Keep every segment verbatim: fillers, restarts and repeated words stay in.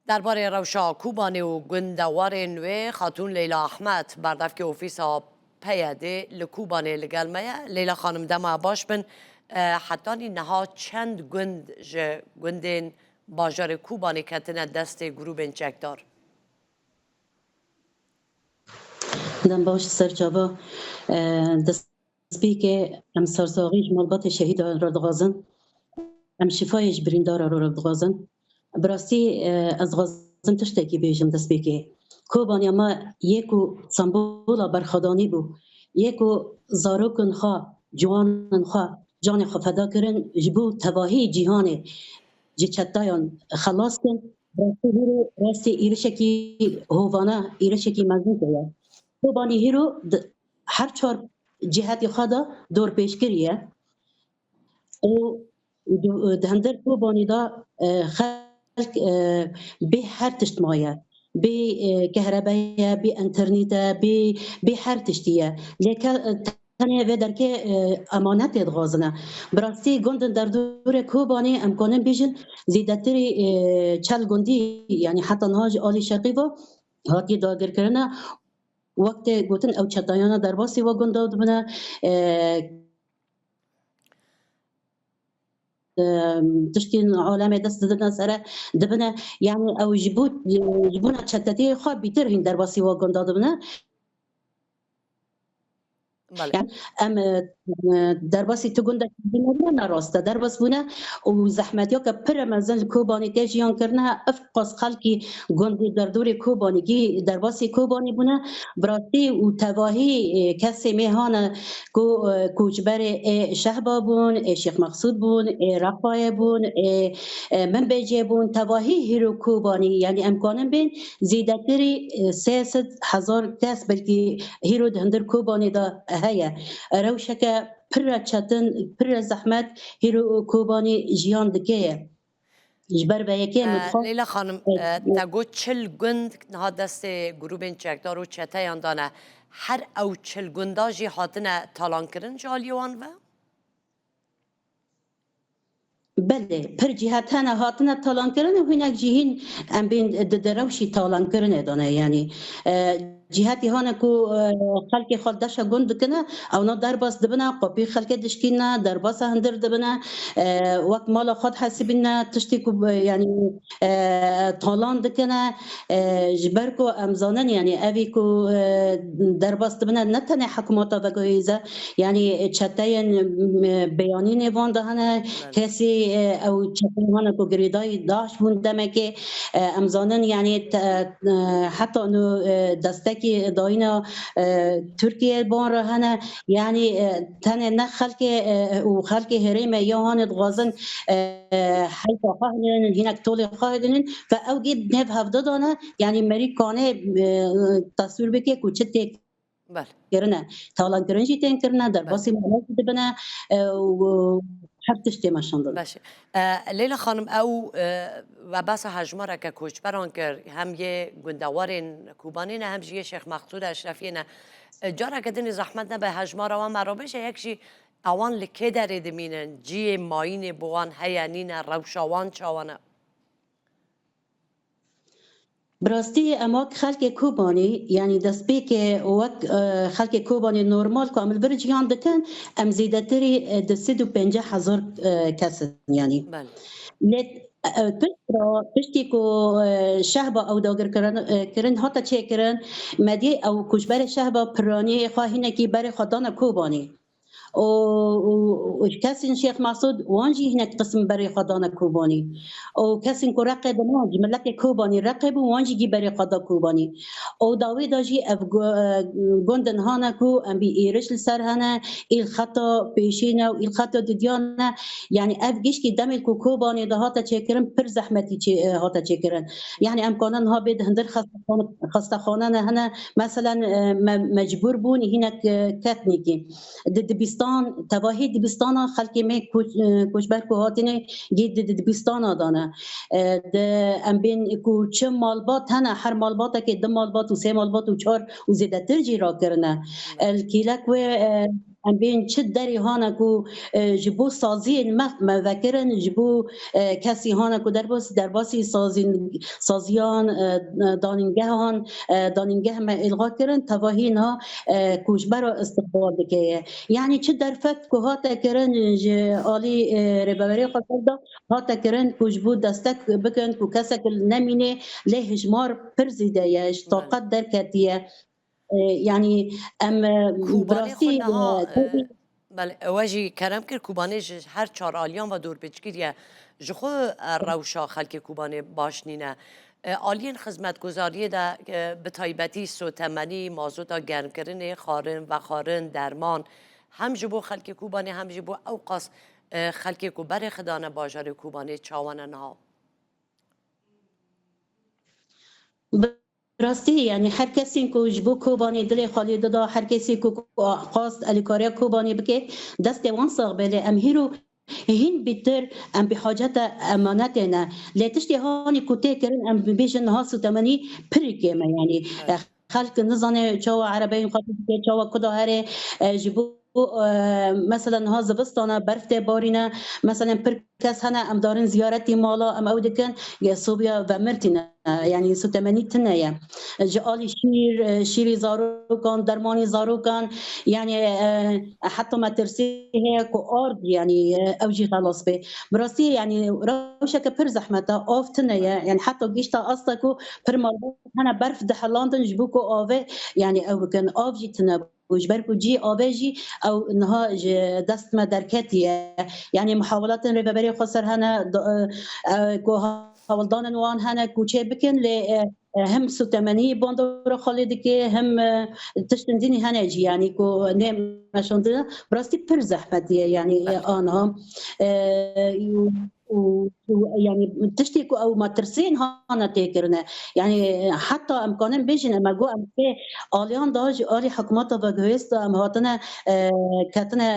Derbarê rewşa Kobanê û gundewarên wê, Xatûn Leyla Ahmed, berdevkê ofîsa P Y D'ê li Kobanê li gel me ye. Leyla xanim, dema baş bin. E, hetanî niha çend gund ji gundên bajarê Kobanê ketine destê grûbên çekdar? Dem baş, ser çava. E, destpêkê em sersaxî ji malbatê şehîdan re dixwazin. Em şifayê ji birîndara re re dixwazin. Bi rastî, e, ez dixwazim tiştekî bêjim destpêkê. Kobaniya me yê ku sembola berxwedanî bû, yê ku zarokên xwe, ciwanên xwe, canê xwe feda kirin, ji bo tevahî cîhanê ji çeteyan xelas kin, bi rastî hîro rastî êrişekî hovane, êrişekî mezin heye. Kobanî hîro di her çar cihetê xwe de dorpêçkirî ye. Û di, di hundir Kobanî de, e, xelk, e, bê her tişt maye. Bê, e, kehrebeye, bê înternete, bê, bê her tiştî ye. Lê ke, e, tenê vê derkê, e, emanetê dixwazine. Bi rastî gundin derdorê Kobanê em kanin bêjin zêdetirî, e, çel gundî, yanî heta niha ji alî Şeqî ve hatiye dagirkirine. Wek tê gotin ew çeteyana derbasî we gunda dibine, e, e, tiştên alemê dest didine sere, dibine, yanî ew ji bo, ji bona çetetiyê xwe bîtir hîn derbasî we gunda dibine. Belê. Yanî em, e, e, derbasî tu gundek ne, ne rast e. Derbas bûne û zehmetiya ke pir e mezin li Kobanê tê jiyan kirine, ev qas xelkî gundê derdorê Kobanê kî derbasî Kobanê bûne. Bi rastî û tevahî, e, kesê mêhane ku, e, koçberê ê Şehba bûn, ê Şêx Mexsûd bûn, ê Reqayê bûn, ê, e, Minbêcê bûn, tevahî hîro Kobanî, yanî em kanin bên zêdetirî, e, sê sed hezar kes belkî hîro di hundir Kobanê de heye. Rewşeke pir re çetin, pir re zehmet hîro Kobanî jiyan dike ye. Ji ber vê yekê min Ee, dixwest Leyla xanim, e, e, te got çil gund niha destê grûbên çekdar û çeteyan dane. Her ew çil gunda jî hatine talankirin ji aliyê wan ve? Belê, pir cihet hene hatine talankirin û hinek jî hîn em bên di, di rewşî talankirinê de ne. Yanî, e, cihetî hane ku, e, xelkê xwe deşa gund dikine, ewna derbas dibine, qopî xelkê dişkîne, derbasa hundir dibine, e, wek mala xwe dihesibîne, tiştî ku, e, yanî, e, talan dikine, e, ji ber ku em zanin, yanî evî ku, e, derbas dibine ne tenê hikûmeta vegoyîze, yanî çeteyên, e, beyanînê van de hene, Belê. kesî, e, ew çeteyên hene ku girêdayî DAIŞ bûn demekê, e, em zanin, yanî te-, e, heta nu, e, destekî dayîna, e, Tirkiye ban re hene, yanî, e, tenê ne xelkê, e, û xelkê herêmê ya hanê dixwazin, e, heyfa xwe hilênin, hinek tolê xwe hilênin ve ew gê nêv hevde dane, yanî merî kanê, e, teswîr bike ku çi tê Belê. kirine. Talankirin jî tên kirine, Belê. derbasî mala jî dibine, e, û her tişt tê meşandin. Baş e. E, Leyla xanim, ew, e, we behsa hejmareke koçberan kir, hem yê gundewarên Kobanê ne, hem jî yê Şêx Mexsûd Eşrefiyê ne. E, careke din ê zehmet nebe hejmara wan me re bêje, yek jî ewan li kê derê dimînin, cihê mayînê bi wan heye, nîne, rewşa wan çawa ne? Bi rastî em wek xelkê Kobanî, yanî destpêkê wek, e, xelkê Kobanî normal ku em li vir jiyan dikin, em zêdetirî, e, di sed û pêncî hezar, e, kes in, yanî. Belê. Lê, e, pişt re, piştî ku, e, Şehba ew dagirkirin, e, kirin, hate çêkirin, me dî ew koçberê Şehba piraniyê xwe hinekî berê xwe dane Kobanî. û, û, û kesên Şêx Mesûd wan jî hinek qisim berê xwe dane Kobanî. Û kesên ku Reqê de ne, ji miletê Kobanî Reqê bû, wan jî gî berê xwe da Kobanî. Û dawî de jî ev gu-, gundin hane ku em bî êriş li ser hene, îl xeta pêşî ne û îl xeta didiyan ne. Yanî ev giştî demê ku Kobanê de hate çêkirin, pir zehmetî çê-, hate çêkirin. Yanî em kanin niha bê di hundir xestexane, xestexane ne hene. Meselen, e, me, mecbûr bûn hinek, e, ketnîkî. Di dibistan, tevahî dibistana xelkê me koç-, e, koçber ku hatine, gê di, di dibistana dane. E, di, em bên ku çi malbat hene, her malbatekê du malbat û sê malbat û çar û zêdetir jî rakirine. El kîlek wê, e, em bên çi derê hane ku, e, ji bo saziyên me, me vekirin, ji bo, e, kesî hane ku derbas-, derbasî sazîn-, saziyan, e, danîngehan, e, danîngeh me îlga kirin, tevahî niha, e, koçbera istiqbal dike ye. Yanî çi derfet ku hate kirin ji alî, e, rêveberê xwe ser de hate kirin ku ji bo destek bikin ku kesek nemîne, lê hijmar pir zêde ye, ji taqet derketiye. E, yanî em, e, bi Kobanê rastî, xwe niha, e, e, belê, we jî kerem kir, Kobanê ji her çar aliyan ve dorpêçkirî ye. Ji xwe, e, rewşa xelkê Kobanê baş nîne. E, aliyên xizmetguzariyê de, e, bi taybetî sotemenî, mazota germkirinê, xwarin, vexwarin, derman, hem ji bo xelkê Kobanê, hem jî bo ew qas, e, xelkê ku berê xidane bajarê Kobanê çawa ne niha? Bi rastî, yanî her kesên ku ji bo Kobanê dilê xwe lê dida, her kesê ku, ku xwast alîkariya Kobanê bike, destê wan sax be, lê em hîro hîn bêtir em bi hacete emanetê ne. Lê tiştê hanî ku tê kirin, em bibêjin niha sotemenî pir kêm e, yanî, Evet. e, xelk nizane çawa erebeyên xwe dike, çawa kuda here, e, ji bo, e, mesela niha zivistana berf tê barîne, mesela pir kes hene em darin ziyaretî mala, em ew dikin, e, sobiya vemirtîne, e, yanî sotemenî tune ye. Ji alî şîr, e, şîrî zarokan, dermanî zarokan, yanî, e, heta metirsî heye ku ard, yanî, e, ew jî xelas bê. Bi rastî, yanî rewşeke pir zehmet e, av tune ye, yanî heta gihişta asta ku pir malbat hene berf dihelandin ji bo ku avê, yanî ew bikin, av jî tune bû. Ji ber ku cî avê jî ew niha ji dest me derketiye. Yanî muhawelatên rêveberê xweser hene, do-, e, e, ku hewldanên wan hene ku çê bikin, lê, e, e, hem sotemenî bandora xwe lê dike, hem, e, tiştên dînî hene jî, yanî ku nê meşandine. Bi rastî pir zehmetî ye, yanî, e, Belê. aniha. E, û, û, û, yanî tiştê ku ew metirsên hane tê kirine. Yanî heta em kanin bêjin, em got em sê aliyan da ji alî hikûmeta veguhêst em hatine, e, ketine,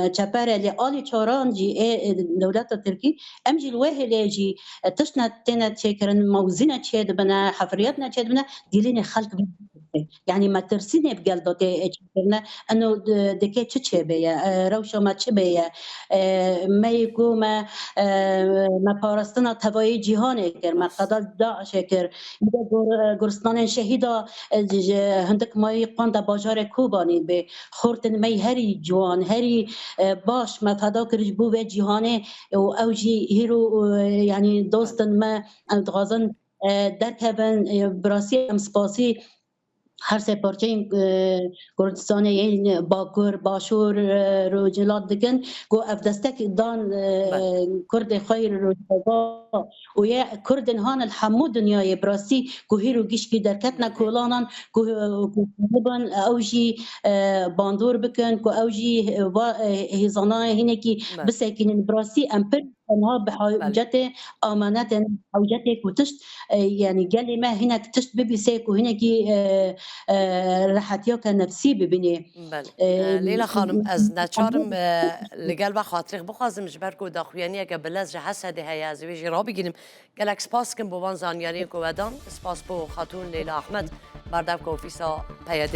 e, çepere, lê alî çaran jî ê, ê dewleta Tirkî, em jî li wê hêlê jî, e, tişt ne têne çêkirin, mewzîne çêdibine, hefriyetine çêdibine, dîlînê xelk vê. Yanî metirsînê bi gel de tê çêkirine, eno di-, dike çi çêbê ye, e, rewşa me çi bê ye, e, me yê ku me, e, me parastina tevayê cîhanê kir, me qeda DAIŞê kir, me gur-, guristanên şehîda, e, ji, ji hindik mayî qanda bajarê Kobanî bê, xortên me yê herî ciwan, herî, e, baş me feda kir ji bo vê cîhanê û ew jî hîro, e, yanî dostên me, em dixwazin, e, derkevin, e, bi rastî em spasî her sê parçeyên, e, Kurdistanê yên Bakur, Başûr, e, Rojhilat dikin ku ev destek dan, e, Belê. Kurdê xwe yê Rojava û yê Kurdên han li hemû dinyayê bi rastî ku hîro gişkî derketine Belê. Kolanan ku, ku bibin ew jî, e, bandor bikin ku ew jî, e, va, e, hêzana hinekî Belê. Bisekînin. Bi rastî em pir niha bi Belê. Hewcetê, amanetên hewcetê ku tişt, e, yanî gelê me hinek tişt bibîsê ku hinekî, e, e, rehetiyeke nefsî bibînê. Belê. E, E, Leyla Xanim, ez neçarim, e, li gel ve xatirê bixwazim, ji ber ku daxuyaniyeke bilez ji Hesedê heye, ez ê wê jî rabigînim. Gelek spas dikim bo van zanyariyên ku we dan. Spas bo Xatûn Leyla Ahmed, berdevka Ofîsa P Y D.